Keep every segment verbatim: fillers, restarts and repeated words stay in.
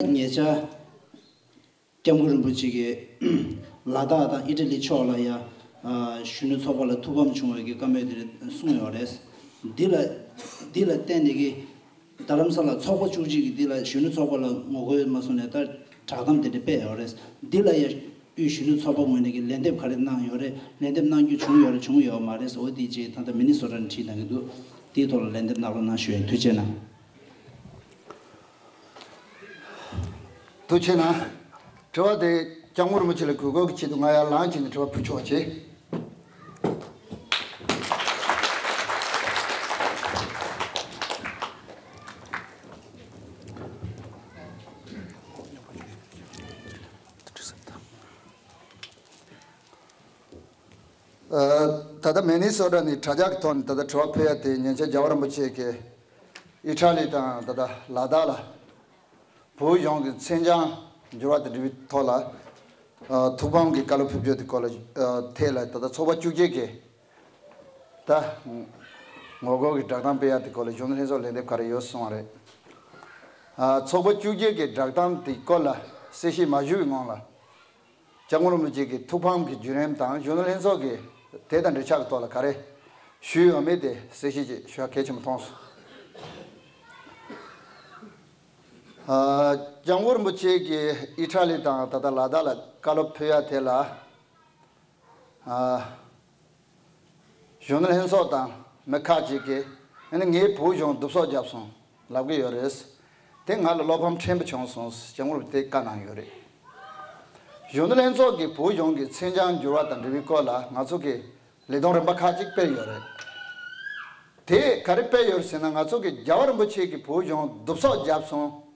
ཉེ་ཆར་སྐྱབས་མགོན་རིན་པོ་ཆེ་གིས་ལ་དྭགས་དང་ཨི་ཊ་ལི་ཕྱོགས་ལ་ཡ་ཨ་གཞོན་ནུ་ཚོགས་པ་ལ་ཐུགས་ཕམ་བྱུང་བའི་གི་བཀའ་མོལ་དེ་གསུངས་ཡོད་རེད། འདི་ལ་འདི་ལ་བརྟེན་ནས་གི་རྡ་རམ་ས་ལ་ཚོགས་པ་བཅུ་གཅིག་གི་འདི་ལ་གཞོན་ནུ་ཚོགས་པ་ལ་ངོ་རྒོལ་མ་སོང་ནས་ད་བསྒྲགས་གཏམ་དེ་འདྲ་སྤེལ་ཡོད་རེད། འདི་ལ་ཡ་དབུས་གཞོན་ནུ་ཚོགས་པ་ངོས་ནས་ཀྱི་ལན་འདེབས་ག་རེ་གནང་ཡོད་རེད། ལན་འདེབས་གནང་རྒྱུ་བྱུང་ཡོད་རེད། བྱུང་ཡོད་མ་རེད། འོ་དེའི་རྗེས་ད་ལྟ་མི་ནི་སོ་ཊ་ནས་བྲིས་གནང་གི་འདུག་དེའི་ཐོག་ལ་ལན་འདེབས་གནང་རོགས་གནང་ཞུ་ཡིན། ཐུགས་རྗེ་གནང་། ཐུགས་རྗེ་གནང་། དྲི་བ་དེ་སྐྱབས་མགོན་རིན་པོ་ཆེ་ལ་གུས་བཀུར་གྱི་ཆེད་དུ་ང་ཡར་ལངས་བྱས་ནས་དྲི་བ་ཕུལ་ཆོག་ཅེས། ཨ། ད་ལྟ་མི་ནི་སོ་ཊ་ནས་དྲ་རྒྱ་གི་ཐོག་ནས་ད་ལྟ་དྲི་བ་ཕུལ་ཡ་དེ་ཉེ་ཆར་རྒྱལ་བ་རིན་པོ་ཆེ་གིས་ཨི་ཊ་ལི་དང་ད་ལྟ་ལ་དྭགས་ལ་བོད་གཞུང་གི་མཚན་བྱང་འགྱུར་བ་དང་འབྲེལ་བའི་ཐོག་ལ་ཨ་ཐུགས་ཕམ་གྱི་བཀའ་སློབ་ཕེབས་རྒྱུ་དེ་སྐོར་ལ་ཨ་ཐད་ལ་ད་ལྟ་ཚོགས་པ་བཅུ་བརྒྱད་ཀྱིས་ད་ངོ་རྒོལ་གྱི་བསྒྲགས་གཏམ་སྤེལ་ཡ་དེ་སྐོར་ལ་གཞོན་ནུ་ལྷན་ཚོགས་ལན་འདེབས་ག་རེ་ཡོད་གསུངས་པ་རེད། ཨ་ཚོགས་པ་བཅུ་བརྒྱད་ཀྱི་བསྒྲགས་གཏམ་དེ་སྐོར་ལ་གསལ་བཤད་མ་ཞུ་བའི་སྔོན་ལ། སྐྱབས་མགོན་རིན་པོ་ཆེ་གི་ཐུགས་ཕམ་གྱི་བརྒྱུད་རིམ་དང་གཞོན་ནུ་ལྷན་ཚོགས་ཀྱིས་དེ་དང་འབྲེལ་ཆགས་ཀྱི་ཐོག་ལ་ག་རེ་ཞུས་ཡོད་མེད་དེ་གསལ་བཤད་ཅིག་ཞུ་ཡ་གལ་ཆེན་པོ་མཐོང་སོང་། ཨ་སྐྱབས་མགོན་རིན་པོ་ཆེ་གིས་ཨི་ཊ་ལི་དང་ད་ལྟ་ལ་དྭགས་ལ་བཀའ་སློབ་ཕུལ་ཡ་དེ་ལ། ཨ། གཞོན་ནུ་ལྷན་ཚོགས་དང་མི་ཁག་ཅིག་གིས་ཨ་ནི་ངའི་བོད་གཞུང་བསྡུ་གསོག་བརྒྱབ་སོང་ལབ་ཀྱི་ཡོད་རེད། དེ་ང་ལ་བློ་ཕམ་ཕྲན་བུ་བྱུང་སོང་། སྐྱབས་མགོན་རིན་པོ་ཆེས་བཀའ་གནང་ཡོད་རེད། གཞོན་ནུ་ལྷན་ཚོགས་ཀྱིས་བོད་གཞུང་གི་མཚན་བྱང་འགྱུར་བ་དང་འབྲེལ་བའི་སྐོར་ལ་ང་ཚོ་གིས་ལས་དོན་རིམ་པ་ཁག་ཅིག་སྤེལ་ཡོད་རེད། དེ་ག་རེ་སྤེལ་ཡོད་རེད་ཟེར་ན། ང་ཚོ་གིས་རྒྱལ་བ་རིན་པོ་ཆེ་གིས་བོད་གཞུང་བསྡུ་གསོག་བརྒྱབ་སོང་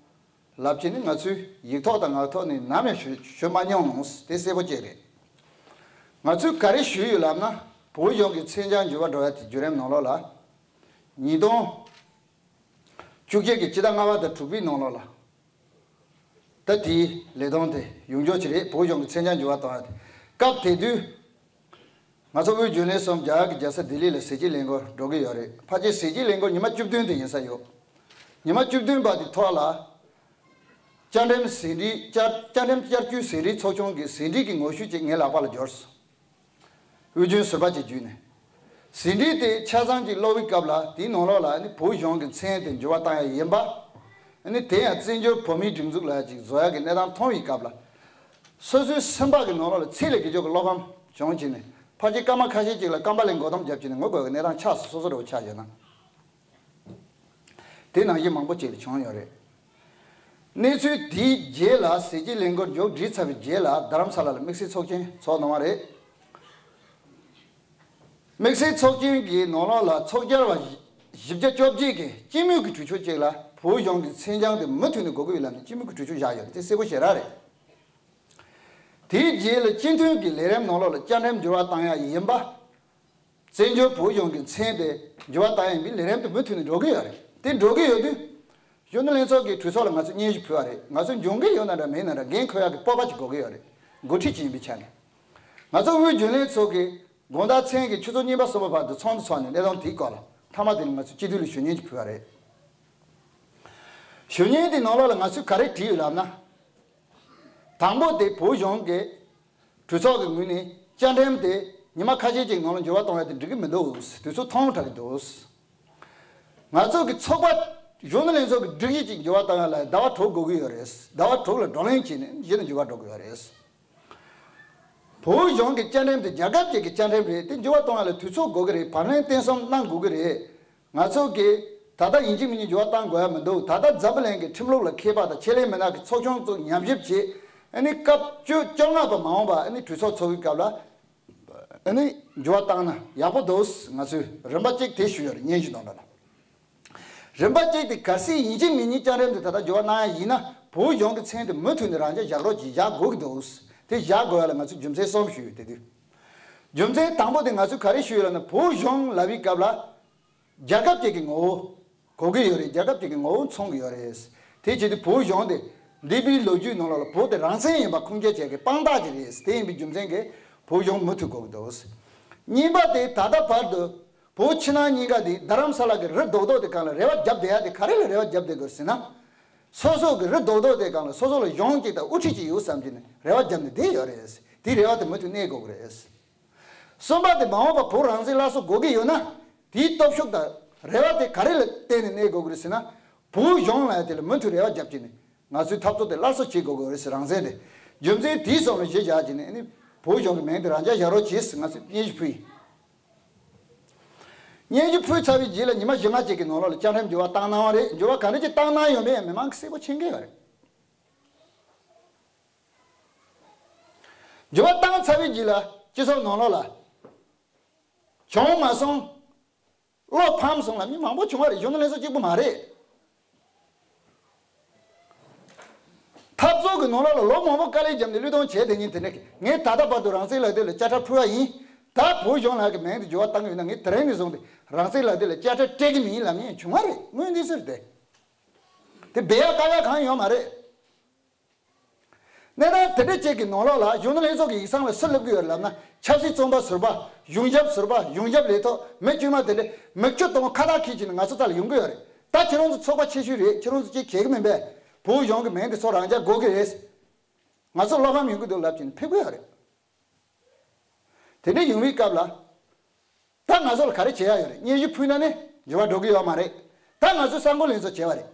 ལབ་བྱས་ནས་ང་ཚོས་ཡིག་ཐོག་དང་ངག་ཐོག་ནས་ནམ་ཡང་ཞུ་ཞུ་མ་མྱོང་ལོང་། དེ་གསལ་པོ་བྱས་རེད། ང་ཚོས་ག་རེ་ཞུས་ཡོད་ལབ་ན། བོད་གཞུང་གི་མཚན་བྱང་འགྱུར་བ་འགྲོ་ཡ་དེ་བརྒྱུད་རིམ་ནང་ལོགས་ལ་ཉིས་སྟོང་བཅུ་བརྒྱད་ཀྱི་སྤྱི་ཟླ་ལྔ་པ་དང་དྲུག་པའི་ནང་ལོགས་ལ། ད་དེའི་ལས་དོན་དེ་ཡོང་རྒྱུ་ཅིག་རེད། བོད་གཞུང་གི་མཚན་བྱང་འགྱུར་བ་གཏོང་ཡ་དེ། སྐབས་དེ་དུས་ང་ཚོ་དབུས་རྒྱུན་ལས་གསུམ་རྒྱ་གར་གྱི་རྒྱལ་ས་ལྡི་ལི་ལ་ཟས་བཅད་ལས་འགུལ་འགྲོ་གི་ཡོད་རེད། ཕལ་ཆེར་ཟས་བཅད་ལས་འགུལ་ཉི་མ་བཅུ་བདུན་དེ་ཡིན་ས་ཡོད། ཉི་མ་བཅུ་བདུན་པ་དེ་ཐོག་ལ། བཅའ་ཁྲིམས་ཟིན་བྲིས་བཅའ་བཅའ་ཁྲིམས་བསྐྱར་བཅོས་ཟིན་བྲིས་ཚོགས་ཆུང་གི་ཟིན་བྲིས་ཀྱི་ངོ་བཤུས་ཅིག་ངའི་ལག་པ་ལ་འབྱོར་སོང་། དབུས་རྒྱུན་ཟུར་པ་ཅིག་བརྒྱུད་ནས། ཟིན་བྲིས་དེ་ཆ་ཚང་ཅིག་ཀློག་པའི་སྐབས་ལ་དེའི་ནང་ལོགས་ལ་ནི་བོད་གཞུང་གི་མཚན་དེ་འགྱུར་བ་བཏང་ཡ་ཡིན་པ། ནི་དེ་ཡང་བཙན་བྱོལ་བོད་མིའི་སྒྲིག་འཛུགས་ལ་ཅིག་བཟོ་ཡ་གི་གནས་སྟངས་མཐོང་བའི་སྐབས་ལ། སོ་སོའི་སེམས་པ་གི་ནང་ལོགས་ལ་ཚད་ལས་བརྒལ་ཕྱོགས་ཀྱི་བློ་ཕམ་བྱུང་བྱས་ནས། ཕལ་ཆེར་སྐར་མ་ཁ་ཤས་ཅིག་ལ་རྐང་པ་ལ་མགོ་སྡོམ་བརྒྱབ་བྱས་ནས་ངུ་དགོས་ཀྱི་གནས་སྟངས་ཆགས་སོང་། སོ་སོ་འདྲ་བོ་ཆགས་བྱས་ན། དེ་ནང་བཞིན་མང་པོ་ཅིག་ལ་བྱུང་ཡོད་རེད། གནས་ཚུལ་དེའི་རྗེས་ལ། ཟས་བཅད་ལས་འགུལ་མཇུག་བསྒྲིལ་ཚར་བའི་རྗེས་ལ་རྡ་རམ་ས་ལ་ལ་དམིགས་བསལ་ཚོགས་ཆེན་ཚོགས་གནང་བ་རེད། དམིགས་བསལ་ཚོགས་ཆེན་གྱི་ནང་ལོགས་ལ་ཚོགས་བཅར་བ་བཞི་བརྒྱ་བཅོ་བརྒྱད་ཀྱིས་སྤྱི་མོས་ཀྱི་གྲོས་ཆོད་ཅིག་ལ་བོད་གཞུང་གི་མཚན་བྱང་དེ་མུ་མཐུད་ནས་དགོས་ཀྱི་ཡོད་ལབ་ནས་སྤྱི་མོས་ཀྱི་གྲོས་ཆོད་བཞག་ཡོད་རེད། དེ་གསལ་པོ་ཞེ་དྲག་རེད། དེའི་རྗེས་ལ་སྤྱི་མཐུན་གྱི་ལས་རིམ་ནང་ལོགས་ལ་བཅའ་ཁྲིམས་འགྱུར་བ་བཏང་ཡ་ཡིན་པ། བཙན་བྱོལ་བོད་གཞུང་གི་མཚན་དེ་འགྱུར་བ་བཏང་ཡ་ཡིན་པའི་ལས་རིམ་དེ་མུ་མཐུད་ནས་འགྲོ་གི་ཡོད་རེད། དེ་འགྲོ་གི་ཡོད་དུས། གཞོན་ནུ་ལྷན་ཚོགས་ཀྱི་གྲོས་ཚོགས་ལ་ང་ཚོས་སྙན་ཞུ་ཕུལ་བ་རེད། ང་ཚོས་འབྱུང་གི་ཡོད་ན་འདྲ་མེད་ན་འདྲ་འགན་འཁུར་ཡག་གི་སྤོབས་པ་ཅིག་དགོས་ཀྱི་ཡོད་རེད། འགོ་ཁྲིད་ཅིག་ཡིན་པའི་ཆ་ནས། ང་ཚོ་དབུས་རྒྱུན་ལས་ཚོ་གིས་དགོང་དག་མཚན་གྱི་ཆུ་ཚོད་གཉིས་པ་གསུམ་པ་བར་དུ་ཚོགས་འདུ་ཚོགས་ནས་གནས་སྟངས་དེའི་སྐོར་ལ་མཐའ་མ་དེ་ནས་ང་ཚོས་སྤྱི་འཐུས་ལ་ཞུ་སྙན་ཅིག་ཕུལ་བ་རེད། ཞུ་སྙན་དེའི་ནང་ལོགས་ལ་ང་ཚོས་ག་རེ་བྲིས་ཡོད་ལབ་ན། དང་པོ་དེ་བོད་གཞུང་གི་གྲོས་ཚོགས་ཀྱི་ངོས་ནས་བཅའ་ཁྲིམས་དེ་ཉི་མ་ཁ་ཤས་ཀྱི་ནང་ལ་འགྱུར་བ་གཏོང་ཡ་དེ་འགྲིག་གི་མི་འདུག་དུས་ཚོད་ཐུང་དྲགས་ཀྱི་འདུག་ང་ཚོ་གི་ཚོགས་པ་གཞོན་ནུ་ལྷན་ཚོགས་ཀྱི་སྒྲིག་གཞི་ཅིག་འགྱུར་བ་བཏང་ཡ་ལ་ཟླ་བ་དྲུག་དགོས་ཀྱི་ཡོད་རེད། ཟླ་བ་དྲུག་ལ་བགྲོ་གླེང་བྱས་ནས་གཞི་ནས་འགྱུར་བ་འགྲོ་དགོས་ཡོད་རེད། བོད་གཞུང་གི་བཅའ་ཁྲིམས་དེ་རྒྱལ་ཁབ་ཅིག་གི་བཅའ་ཁྲིམས་རེད། དེ་འགྱུར་བ་གཏོང་ཡ་ལ་དུས་ཚོད་དགོས་ཀྱི་རེད། བགྲོ་གླེང་བརྟན་གསུམ་གནང་དགོས་ཀྱི་རེད། ང་ཚོ་གིས་ད་ལྟ་ཡིན་གཅིག་མིན་གཉིས་འགྱུར་བ་གཏང་དགོས་ཡ་མི་འདུག་ད་ལྟ་འཛམ་བུ་གླིང་གི་ཁྲིམས་ལུགས་ལ་མཁས་པ་དང་ཆེད་ལས་མི་སྣ་གི་ཚོགས་ཆུང་ཚོ་ཉམས་ཞིབ་བྱས། ཨ་ནི་སྐབས་བཅོ་བཅོ་ལྔ་པ་མ་འོངས་པ་ཨ་ནི་གྲོས་ཚོགས་ཚོགས་ཀྱི་སྐབས་ལ་ཨ་ནི་འགྱུར་བ་བཏང་ན་ཡག་པོ་འདུག་ང་ཚོས་རིམ་པ་གཅིག་དེ་ཞུས་ཡོད་རེད། སྙན་ཞུ་ནང་ལ། རིམ་པ་གཅིག་དེ་གལ་སྲིད་ཡིན་གཅིག་མིན་གཉིས་བཅའ་ཁྲིམས་དེ་ད་ལྟ་འགྱུར་བ་གནང་ཡ་ཡིན་ན། བོད་གཞུང་གི་མཚན་དེ་མུ་མཐུད་ནས་རང་འཇགས་བཞག་རོགས་གྱིས། བཞག་དགོས་ཀྱི་འདུག་དེ་བཞག་དགོས་ཡ་ལ་ང་ཚོས་རྒྱུ་མཚན་གསུམ་ཞུས་ཡོད། དེ་དུས་རྒྱུ་མཚན་དང་པོ་དེ་ང་ཚོས་ག་རེ་ཞུས་ཡོད་ལབ་ན། བོད་གཞུང་ལབ་པའི་སྐབས་ལ་རྒྱལ་ཁབ་ཅིག་གི་ངོ་བོ་དགོས་ཀྱི་ཡོད་རེད། རྒྱལ་ཁབ་ཅིག་གི་ངོ་བོ་མཚོན་གྱི་ཡོད་རེད། དེ་བྱེད་དུས་བོད་གཞུང་དེ་འདས་པའི་ལོ་རྒྱུས་ནང་ལོགས་ལ་བོད་དེ་རང་བཙན་ཡིན་པ་ཁུངས་སྐྱེལ་བྱེད་མཁན་དཔང་རྟགས་ཅིག་རེད། དེ་ཡིན་པའི་རྒྱུ་མཚན་གྱིས་བོད་གཞུང་མུ་མཐུད་དགོས་ཀྱི་འདུག་གཉིས་པ་དེ་ད་ལྟ་བར་དུ་བོད་ཕྱི་ནང་གཉིས་ཀ་དེ་རྡ་རམ་ས་ལ་གི་རི་རྡོག་རྡོག་དེ་སྒང་ལ་རེ་བ་བརྒྱབ་བསྡད་ཡ་དེ་ག་རེ་ལ་རེ་བ་བརྒྱབ་བསྡད་དགོས་ཟེར་ན། སོ་སོ་གི་རི་རྡོག་རྡོག་དེ་སྒང་ལ་སོ་སོ་ལ་གཞུང་གཅིག་དང་དབུ་ཁྲིད་ཅིག་ཡོད་བསམ་གྱི་ནས་རེ་བ་བརྒྱབ་ནས་བསྡད་ཡོད་རེད། དེའི་རེ་བ་དེ་མུ་མཐུད་གནས་དགོས་ཀྱི་རེད། གསུམ་པ་དེ་མ་འོངས་པ་བོད་རང་བཙན་སླར་གསོ་དགོས་ཀྱི་ཡོད་ན། དེའི་སྟོབས་ཤུགས་དང་རེ་བ་དེ་ག་རེ་ལ་བརྟེན་ནས་གནས་དགོས་ཀྱི་རེད་ཟེར་ན། བོད་གཞུང་ལ་ཡང་དེ་ལ་མུ་མཐུད་རེ་བ་བརྒྱབ་ཀྱི་ནས་ང་ཚོའི་འཐབ་རྩོད་དེ་སླར་གསོ་བྱེད་དགོས་ཀྱི་རེད་ཟེར། རང་བཙན་དེ་རྒྱུ་མཚན་དེའི་བཟོ་ལ་གཞི་བཞག་བྱས་ནས་ཨ་ནི་བོད་གཞུང་གི་མིང་དེ་རང་འཇགས་བཞག་རོགས་གྱིས་ཟེར་ང་ཚོས་སྙན་ཞུ་ཕུལ་ཡིན། སྙན་ཞུ་ཕུལ་ཚར་བའི་རྗེས་ལ་ཉི་མ་བཞི་ལྔ་ཅིག་གི་ནང་ལོགས་ལ་བཅའ་ཁྲིམས་འགྱུར་བ་བཏང་གནང་བ་རེད། འགྱུར་བ་ག་འདྲ་ཅིག་བཏང་གནང་ཡོད་མེད་མི་མང་གིས་གསལ་པོ་མཁྱེན་གྱི་ཡོད་རེད། འགྱུར་བ་བཏང་ཚར་བའི་རྗེས་ལ་སྤྱི་ཚོགས་ནང་ལོགས་ལ་བྱུང་མ་སོང་། བློ་ཕམ་སོང་ལབ་མི་མང་པོ་བྱུང་བ་རེད། གཞོན་ནུ་ལྷན་ཚོགས་གཅིག་པུ་མ་རེད། འཐབ་རྩོད་ཀྱི་ནང་ལོགས་ལ་ལོ་མང་པོ་དཀའ་ལས་བརྒྱབ་ནས་བློས་གཏོང་བྱས་དེ་ཉིན་དེ་འདྲ་གི་ངས་ད་ལྟ་བར་དུ་རང་བཙན་ལག་དེབ་ལ་དཔྱ་ཁྲལ་ཕུལ་བ་ཡིན། ད་བོད་གཞུང་ལ་གི་མིང་དེ་འགྱུར་བ་བཏང་གི་ཡོད་ན་ངས་དེ་རིང་ནས་བཟུང་སྟེ་རང་བཙན་ལག་དེབ་ལ་དཔྱ་ཁྲལ་སྤྲད་ཀྱི་མིན་ལབ་མཁན་བྱུང་བ་རེད། དངོས་གནས་ཟེར་ཏེ། དེ་སྦས་ཡག་བཀག་ཡག་གང་ཡང་ཡོད་མ་རེད། གནས་སྟངས་དེ་འདྲ་ཅིག་གི་ནང་ལོགས་ལ་གཞོན་ནུ་ལྷན་ཚོགས་ཀྱི་ཡིག་ཚང་ལ་སུ་སླེབས་ཀྱི་ཡོད་ལབ་ན། ཆབ་སྲིད་བཙོན་པ་ཟུར་པ། གཞུང་ཞབས་ཟུར་པ། གཞུང་ཞབས་ལས་ཐོག་མི་དཀྱུས་མ་དེ་འདྲ་མིག་ཆུ་གཏོང་ཁ་བཏགས་འཁྱེར་བྱས་ནས་ང་ཚོ་རྩ་ལ་ཡོང་གི་ཡོད་རེད། ད་ཁྱེད་རང་ཚོ་ཚོགས་པ་ཆེ་ཤོས་རེད། ཁྱེད་རང་ཚོ་ཅིག་གལ་གི་མིན་པས། བོད་གཞུང་གི་མིང་དེ་ཚོ་རང་འཇགས་དགོས་ཀྱི་རེད། ང་ཚོ་བློ་ཕམ་ཡོང་གི་འདུག་ལབ་བྱས་ནས་ཕེབས་ཀྱི་ཡོད་རེད། དེ་འདྲ་ཡོང་བའི་སྐབས་ལ། ད་ང་ཚོ་ལ་ག་རེ་བྱེད་ཡག་ཡོད་རེད། སྙན་ཞུ་ཕུལ་ན་ནི་འགྱུར་བ་འགྲོ་གི་ཡོད་མ་རེད། ད་ང་ཚོས་གསར་འགོད་ལྷན་ཚོགས་བྱས་པ་རེད།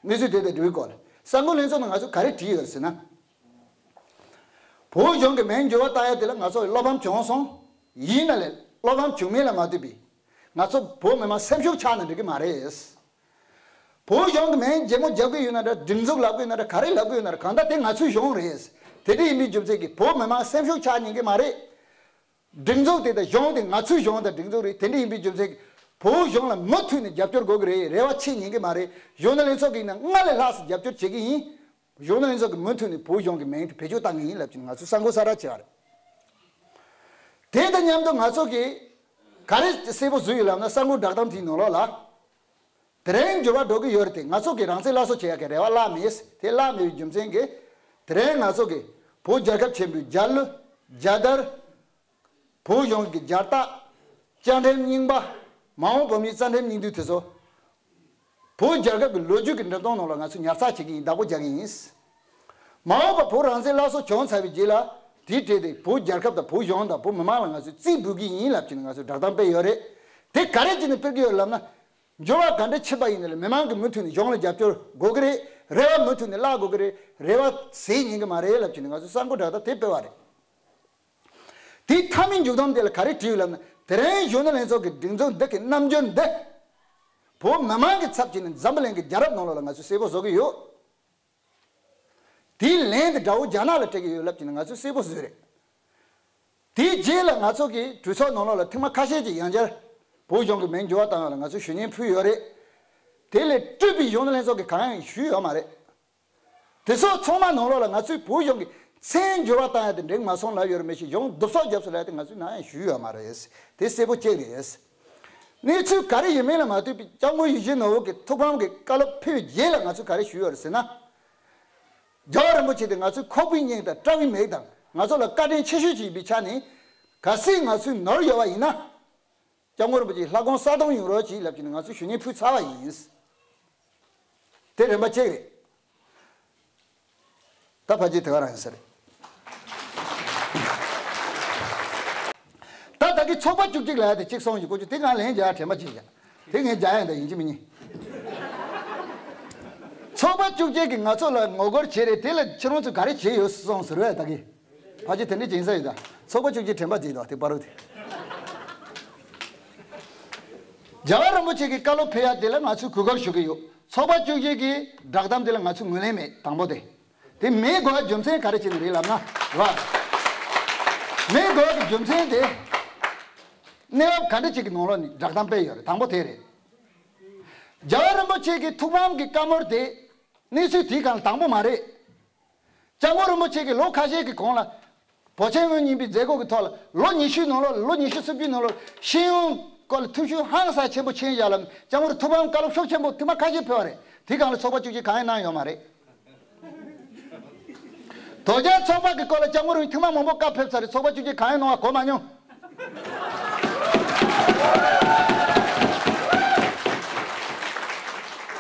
གནས་ཚུལ་དེ་དང་འབྲེལ་བའི་སྐོར་ལ་གསར་འགོད་ལྷན་ཚོགས་ནང་ང་ཚོས་ག་རེ་བྲིས་ཡོད་རེད་ཟེར་ན། བོད་གཞུང་གི་མིང་འགྱུར་བ་བཏང་ཡག་དེ་ལ་ང་ཚོ་བློ་ཕམ་བྱུང་སོང་། ཡིན་ན་ལས་བློ་ཕམ་བྱུང་མིན་ལ་མ་ལྟོས་པའི་ང་ཚོ་བོད་མི་མང་སེམས་ཤུགས་ཆག་ན་འགྲིག་གི་མ་རེད། བོད་གཞུང་གི་མིང་རྒྱལ་མོ་རྒྱབ་ཀྱི་ཡོད་ན་འདྲ། སྒྲིག་འཛུགས་ལབ་ཀྱི་ཡོད་ན་འདྲ། ག་རེ་ལབ་ཀྱི་ཡོད་ན་འདྲ། གང་ལྟར་དེ་ང་ཚོའི་གཞུང་རེད། དེ་འདྲ་ཡིན་པའི་རྒྱུ་མཚན་གྱིས་བོད་མི་མང་སེམས་ཤུགས་ཆག་ཉན་གི་མ་རེད། སྒྲིག་འཛུགས་དེ་དང་གཞུང་དེ་ང་ཚོའི་གཞུང་དང་སྒྲིག་འཛུགས་རེད། དེ་འདྲ་ཡིན་པའི་རྒྱུ་མཚན་གྱིས་བོད་གཞུང་ལ་མུ་མཐུད་ནས་རྒྱབ་སྐྱོར་དགོས་ཀྱི་རེད། རེ་བ་ཆེ་ཉན་གི་མ་རེད། གཞོན་ནུ་ལྷན་ཚོགས་ཀྱིས་ན་སྔར་ལས་ལྷག་ཙམ་རྒྱབ་སྐྱོར་བྱེད་ཀྱི་ཡིན། གཞོན་ནུ་ལྷན་ཚོགས་ཀྱིས་མུ་མཐུད་ནས་བོད་གཞུང་གི་མིང་དེ་བེད་སྤྱོད་བཏང་གི་ཡིན་ལབ་ཀྱིན་ང་ཚོས་གསར་འགོད་གསལ་བསྒྲགས་བྱས་པ་རེད། དེ་དང་མཉམ་དུ་ང་ཚོ་གིས་ག་རེ་གསལ་པོ་བཟོས་ཡོད་ལབ་ན། གསར་འགོད་བསྒྲགས་གཏམ་དེའི་ནང་ལོགས་ལ། དེ་རིང་འགྱུར་བ་འགྲོ་གི་ཡོད་རེད་དེ། ང་ཚོ་གིས་རང་བཙན་སླར་གསོ་བྱེད་ཡག་གི་རེ་བ་བརླག་མེད། དེ་བརླག་མེད་པའི་རྒྱུ་མཚན་གྱིས། དེ་རིང་ང་ཚོ་གིས་བོད་རྒྱལ་ཁབ་ཆེན་པོའི་རྒྱལ་གླུ། རྒྱལ་དར། བོད་གཞུང་གི་རྒྱལ་རྟགས། བཅའ་ཁྲིམས་རྙིང་པ། མ་འོངས་བོད་མིའི་རྩ་ཁྲིམས་སྙིང་བསྡུས་དེ་ཚོ། བོད་རྒྱལ་ཁབ་ཀྱི་ལོ་རྒྱུས་ཀྱི་འགྲེམས་སྟོན་ནང་ལ་ང་ཚོས་ཉར་ཚགས་བྱེད་ཀྱི་ཡིན། བདག་པོ་རྒྱག་གི་ཡིན། མ་འོངས་པ་བོད་རང་བཙན་སླར་གསོ་བྱུང་ཚར་བའི་རྗེས་ལ། དེའི་གྲས་དེ་བོད་རྒྱལ་ཁབ་དང་བོད་གཞུང་དང་བོད་མི་མང་ལ་ང་ཚོས་རྩིས་འབུལ་གྱི་ཡིན་ལབ་ཀྱིན་ང་ཚོས་བསྒྲགས་གཏམ་སྤེལ་ཡོད་རེད། དེ་ག་རེ་བྱས་ནས་སྤེལ་གྱི་ཡོད་ལབ་ན། འགྱུར་བ་ག་འདྲ་ཕྱིན་པ་ཡིན་ན་ལས་མི་མང་གིས་མུ་མཐུད་ནས་གཞུང་ལ་རྒྱབ་སྐྱོར་དགོས་ཀྱི་རེད། རེ་བ་མུ་མཐུད་ནས་བརླག་དགོས་ཀྱི་རེད། རེ་བ་ཟད་ཉན་གྱི་མ་རེད་ལབ་ཀྱིན་ང་ཚོས་གསར་འགོད་བསྒྲགས་གཏམ་དེ་སྤེལ་བ་རེད། དེའི་མཐའ་མའི་མཇུག་སྡོམ་དེ་ལ་ག་རེ་བྲིས་ཡོད་ལབ་ན། དེ་རིང་གཞོན་ནུ་ལྷན་ཚོགས་ཀྱི་སྒྲིག་འཛུགས་འདི་གི་རྣམ་འགྱུར་འདི། བོད་མི་མང་གི་ཚབ་བྱས་ནས་འཛམ་བུ་གླིང་གི་རྒྱལ་རབས་ནང་ལོགས་ལ་ང་ཚོས་གསལ་པོ་བཟོ་གི་ཡོད། དེའི་ལན་དེ་དགྲ་བོ་རྒྱ་ནག་ལ་སྤྲད་ཀྱི་ཡོད་ལབ་ཀྱིན་ང་ཚོས་གསལ་པོ་བཟོས་རེད། དེའི་རྗེས་ལ་ང་ཚོ་གི་གྲོས་ཚོགས་ནང་ལོགས་ལ་ཐེངས་མ་ཁ་ཤས་ཀྱིས་ཡང་བསྐྱར་བོད་གཞུང་གི་མིང་འགྱུར་བ་བཏང་ཡག་ལ་ང་ཚོས་ཞུ་སྙན་ཕུལ་ཡོད་རེད། དེ་ལས་སྤྲུལ་པའི་གཞོན་ནུ་ལྷན་ཚོགས་ཀྱིས་གང་ཡང་ཞུས་ཡོད་མ་རེད། དེ་ཚོ་ཚང་མ་ནང་ལོགས་ལ་ང་ཚོས་བོད་གཞུང་གི་མཚན་འགྱུར་བ་བཏང་ཡག་དེ་འགྲིག་མ་སོང་ལབ་ཡོད་རེད། མི་ཤེས། གཞུང་བསྡུ་གསོག་བརྒྱབ་སོང་ལབ་ཡག་དེ་ང་ཚོས་ནམ་ཡང་ཞུས་ཡོད་མ་རེད། དེ་གསལ་པོ་གཅིག་རེད། གནས་ཚུལ་ག་རེ་ཡིན་མིན་ལ་མ་ལྟོས་པའི་སྐྱབས་མགོན་ཡིད་བཞིན་ནོར་བུ་གིས་ཐུགས་ཕམ་གྱི་བཀའ་སློབ་ཕུལ་བའི་རྗེས་ལ་ང་ཚོས་ག་རེ་ཞུས་ཡོད་རེད་ཟེར་ན། རྒྱལ་བ་རིན་པོ་ཆེ་དེ་ང་ཚོའི་ཁོག་པའི་སྙིང་དང་དཔྲལ་བའི་མིག་དང་། ང་ཚོ་ལ་བཀའ་དྲིན་ཆེ་ཤོས་ཅིག་ཡིན་པའི་ཆ་ནས། གལ་སྲིད་ང་ཚོའི་ནོར་ཡོད་པ་ཡིན་ན། སྐྱབས་མགོན་རིན་པོ་ཆེའི་ལྷ་ཁང་གསལ་སྟོན་ཡོང་རོགས་གྱིས་ལབ་ཀྱིན་ང་ཚོས་ཞུ་སྙན་ཕུལ་ཚར་བ་ཡིན། དེ་རིམ་པ་གཅིག་རེད། ད་ཕལ་ཆེར་དེ་ག་རང་ཡིན་ས་རེད། ད་ད་གི་ཚོགས་པ་བཅུ་གཅིག་ལབ་ཡག་དེ་གཅིག་སོང་ཞིག་གོ་རྒྱུ་དེ་ང་ལན་རྒྱག་དྲན་པ་བྱེད་ཡ། དེ་ངས་རྒྱག་ཡ་འདི་ཡིན་གཅིག་མིན་གཉིས། ཚོགས་པ་བཅུ་གཅིག་གིས་ང་ཚོ་ལ་ངོ་རྒོལ་བྱས་རེད། དེ་ལ་ཁྱེད་རང་ཚོས་ག་རེ་བྱས་ཡོད་སོང་ཟེར་བས་ད་གི། ཕལ་ཆེར་དེ་འདྲ་ཅིག་ཡིན་ས་ཡོད་ད། ཚོགས་པ་བཅུ་གཅིག་དྲན་པ་བརྗེད་འདུག་དེ་པ་རུ་དེ། རྒྱལ་བ་རིན་པོ་ཆེ་གིས་བཀའ་སློབ་ཕེབས་ཡ་དེ་ལ་ང་ཚོས་གུས་བཀུར་ཞུ་གི་ཡོད། ཚོགས་པ་བཅུ་གཅིག་གི་བསྒྲགས་གཏམ་དེ་ལ་ང་ཚོས་ངོས་ལེན་མེད། དང་པོ་དེ། དེ་མེད་དགོས་པའི་རྒྱུ་མཚན་ག་རེ་བྱས་ནས་རེད་ལབ་ན། རེད་བ། མེད་དགོས་པའི་རྒྱུ་མཚན་དེ། གནས་བབ་ག་འདྲ་ཅིག་གི་ནང་ལོགས་ནས་བསྒྲགས་གཏམ་སྤེལ་ཡོད་རེད། དང་པོ་དེ་རེད། རྒྱལ་བ་རིན་པོ་ཆེ་གི་ཐུགས་ཕམ་གྱི་བཀའ་མོལ་དེ། གནས་ཚུལ་དེའི་སྒང་ལ་དང་པོ་མ་རེད། སྐྱབས་མགོན་རིན་པོ་ཆེ་གིས་ལོ་ཁ་ཤས་ཀྱི་གོང་ལ། བོད་ཆེན་མོ་གཉིས་པའི་མཛད་སྒོ་གི་ཐོག་ལ་ལོ་ཉི་ཤུའི་ནང་ལོགས་ལ། ལོ་ཉི་ཤུ་རྩིབ་ཅུའི་ནང་ལོགས་ཤེས་ཡོན་སྐོར་ལ་ཐུགས་ཤུགས་ཧང་སང་ཆེན་པོ་ཆེན་བཞག་ལ། སྐྱབས་མགོན་ཐུགས་ཕམ་བཀའ་སློབ་ཤུགས་ཆེན་པོ་ཐེངས་མ་ཁ་ཤས་ཕེབས་པ་རེད། དེའི་སྒང་ལ་ཚོགས་པ་བཅུ་གཅིག་གང་ཡང་གནང་ཡོད་མ་རེད། དོལ་རྒྱལ་ཚོགས་པ་གི་སྐོར་ལ་སྐྱབས་མགོན་རིན་ཐེངས་མ་མང་པོ་བཀའ་ཕེབས་ཚར་རེད། ཚོགས་པ་བཅུ་གཅིག་གང་ཡང་གནང་བ་གོ་མ་མྱོང་།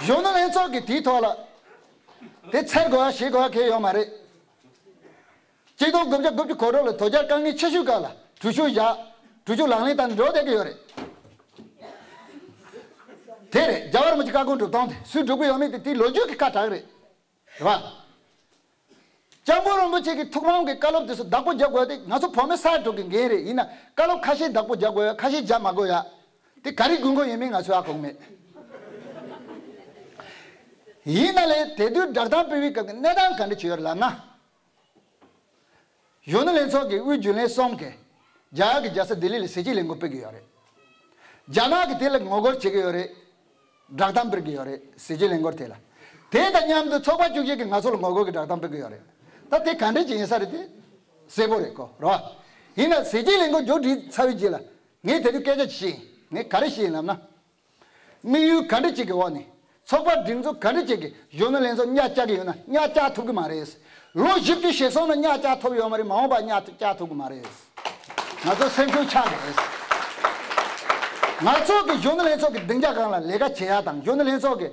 གཞོན་ནུ་ལྷན་ཚོགས་ཀྱིས་དེའི་ཐོག་ལ། དེ་ཚར་དགོས་ཡ་ཞིག་དགོས་ཡ་གང་ཡང་ཡོད་མ་རེད། གཅིག་སྟོང་དགུ་བརྒྱ་དགུ་བཅུ་གོ་དྲུག་ལ་དོལ་རྒྱལ་དཀའ་ངལ་ཆེ་ཤོས་སྐབས་ལ་གྲོས་ཆོད་བཞག་གྲོས་ཆོད་ལག་ལེན་བསྟར་ནས་འགྲོ་བསྡད་ཀྱི་ཡོད་རེད། དེ་རེད། རྒྱལ་བ་རིན་པོ་ཆེ་བཀའ་དགོངས་སྒྲུབ་སྟངས་དེ་སུས་སྒྲུབ་ཀྱི་ཡོད་མེད་དེ་དེའི་ལོ་རྒྱུས་ཀྱི་ཁ་གྲག་རེད། རེད་བ། སྐྱབས་མགོན་རིན་པོ་ཆེ་གི་ཐུགས་དམ་གྱི་བཀའ་སློབ་དེ་ཚོ་བདག་པོ་རྒྱག་དགོས་དེ་ང་ཚོ་བོད་མི་ས་ཡ་དྲུག་གི་འགན་རེད། ཡིན་ན་བཀའ་སློབ་ཁ་ཤས་བདག་པོ་རྒྱག་དགོས་ཡ་ཁ་ཤས་རྒྱག་མ་དགོས་ཡ། དེ་ག་རེ་དགོས་མཁོ་ཡིན་མིན་ང་ཚོས་ཧ་གོ་གི་མེད། ཡིན་ན་ལས་དེ་དུས་བསྒྲགས་གཏམ་སྤེལ་བའི་སྐབས་ཀྱི་གནས་སྟངས་ག་འདྲ་ཅིག་ཡོད་རེད་ལབ་ན། གཞོན་ནུ་ལྷན་ཚོགས་ཀྱི་དབུས་རྒྱུན་ལས་གསུམ་གྱིས་རྒྱ་གར་གྱི་རྒྱལ་ས་ལྡི་ལི་ལ་ཟས་བཅད་ལས་འགུལ་སྤེལ་གྱི་ཡོད་རེད། རྒྱ་ནག་གིས་དེ་ལ་ངོ་རྒོལ་བྱེད་ཀྱི་ཡོད་རེད། བསྒྲགས་གཏམ་སྤེལ་གྱི་ཡོད་རེད། ཟས་བཅད་ལས་འགུལ་དེ་ལ། དེ་དང་མཉམ་དུ་ཚོགས་པ་བཅུ་བཞི་གིས་ང་ཚོ་ལ་ངོ་རྒོལ་གྱི་བསྒྲགས་གཏམ་སྤེལ་གྱི་ཡོད་རེད། ད་དེ་ག་འདྲ་ཅིག་ཡིན་ས་རེད་དེ། གསལ་པོ་རེད་གོ་རོ། ཡིན་ན་ཟས་བཅད་ལས་འགུལ་མཇུག་སྒྲིལ་ཚར་བའི་རྗེས་ལ་ངས་དེ་དུས་སྐད་ཆ་ཅིག་བཤད་ཡིན། ངས་ག་རེ་བཤད་ཡིན་ལབ་ན། དམིགས་ཡུལ་ག་འདྲ་ཅིག་གི་འོག་ནས་ཚོགས་པ་སྒྲིག་འཛུགས་ག་འདྲ་ཅིག་གིས་གཞོན་ནུ་ལྷན་ཚོགས་གཉའ་བཅག་གི་ཡོད་ན་གཉའ་བཅག་ཐུབ་ཀྱི་མ་རེད། ལོ་བཞི་བཅུ་ཞིག་སོང་ན་གཉའ་བཅག་ཐུབ་ཡོད་མ་རེད། མ་འོངས་པ་གཉའ་བཅག་ཐུབ་ཀྱི་མ་རེད། ང་ཚོ་སེམས་ཤུགས་ཆག་གི་རེད། ང་ཚོ་གི་གཞོན་ནུ་ལྷན་ཚོགས་ཀྱི་སྡིངས་ཆ་སྒང་ལ་ལས་ཀ་བྱེད་ཡ་དང་གཞོན་ནུ་ལྷན་ཚོགས་ཀྱི་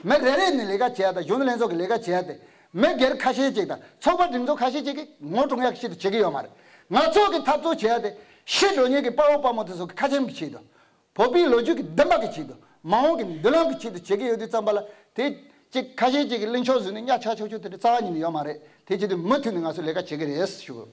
མི་རེ་རེ་ནས་ལས་ཀ་བྱེད་ཡ་དང་གཞོན་ནུ་ལྷན་ཚོགས་ཀྱི་ལས་ཀ་བྱེད་ཡ་དེ་མི་སྒེར་ཁ་ཤས་ཅིག་དང་ཚོགས་པ་སྒྲིག་འཛུགས་ཁ་ཤས་ཅིག་གིས་ངོ་སྲུང་ཡག་ཆེད་དུ་བྱེད་ཀྱི་ཡོད་མ་རེད། ང་ཚོ་གི་འཐབ་རྩོད་བྱེད་ཡ་དེ་ཤི་འགྲོ་མཁན་གྱི་དཔའ་བོ་དཔའ་མོ་དེ་ཚོ་གི་ཁ་ཆེམས་ཀྱི་ཆེད་དུ། བོད་པའི་ལོ་རྒྱུས་ཀྱི་བདེན་པ་གི་ཆེད་དུ། མ་འོངས་ཀྱི་མདུན་ལམ་གྱི་ཆེད་དུ་བྱེད་ཀྱི་ཡོད་དུས་ཙམ་པ་ལ་དེ་གཅིག་ཁ་ཤས་ཅིག་གིས་གླེང་ཕྱོགས་བཟོས་ནས་གཉའ་ཆག་ཆོག་ཆོག་དེ་འདྲ་རྩ་བ་ཉིད་ནས་ཡོད་མ་རེད། དེ་བྱེད་དུས་མུ་མཐུད་ནས་ང་ཚོ་ལས་ཀ་བྱེད་ཀྱི་རེད་ཞུ།